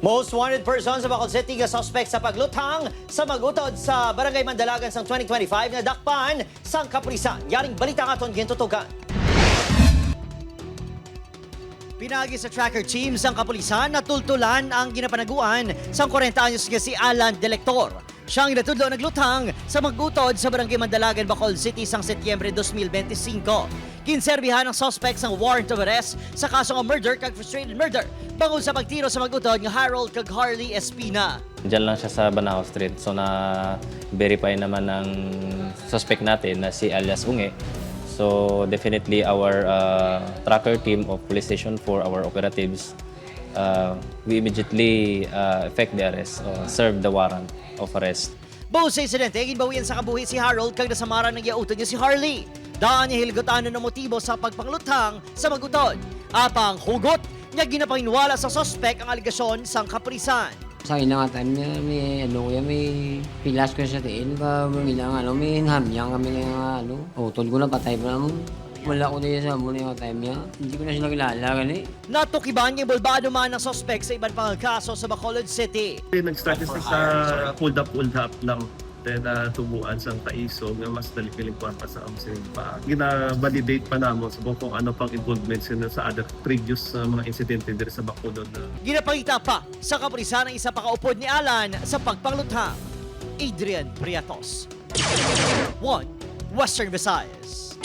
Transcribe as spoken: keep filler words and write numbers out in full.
Most wanted person sa Bacolod City nga suspect sa pagluthang sa mag-utod sa Barangay Mandalagan sang twenty twenty-five nadakpan sang kapulisan. Yaring balita ang aton gintutukan. Pinagi sa tracker team sang kapulisan, natultulan ang ginapanaguan sang kwarenta anyos nga si Alan Delector. Siya ang ginatudlo nagluthang sa mag-utod sa Barangay Mandalagan, Bacolod City sang Setyembre dos mil benti singko. Ginserbihan ang suspect sang warrant of arrest sa kaso nga murder kag frustrated murder bangod sa pagtiro sa mag-utod nga Harold kag Harley Espina. Diyan lang siya sa Banahaw Street. So na-verify naman ng suspect natin na si alias Unge. So definitely our uh, tracker team of Police Station four, our operatives, uh, we immediately uh, effect the arrest, uh, serve the warrant of arrest. Bangod sa insidente, ginbawian sa kabuhi si Harold kag nasamaran ang iya utod nga si Harley. Daan niya hilgutanon ang motibo sa pagpangluthang sa mag-utod. Apang hugot nga ginapanginwala sa suspect ang alegasyon sang kapulisan. Sa ina nga time niya, may ano kuya, may pilas ko sa tiin, ba may ina nga ano, may hamyang kami nga ano, utod ko na patay pa naman. Wala ko niya sa amo nga time niya, hindi ko na sila kilala gani. Natukiban nga involbado man ang suspect sa iban pang kaso sa Bacolod City. Nag-start siya sa hold up, hold up lang. Then natubuan sang kaiso nga mas dali kining kwarta sa amsing pa. Gina-validate pa namo sa kung ano pang involvement sila sa other previous uh, mga insidente diri sa Bacolod na Ginapangita pa sa kapulisan ang isa pa ka upod ni Alan sa pagpangluthang. Adrian Priatos, One Western Visayas.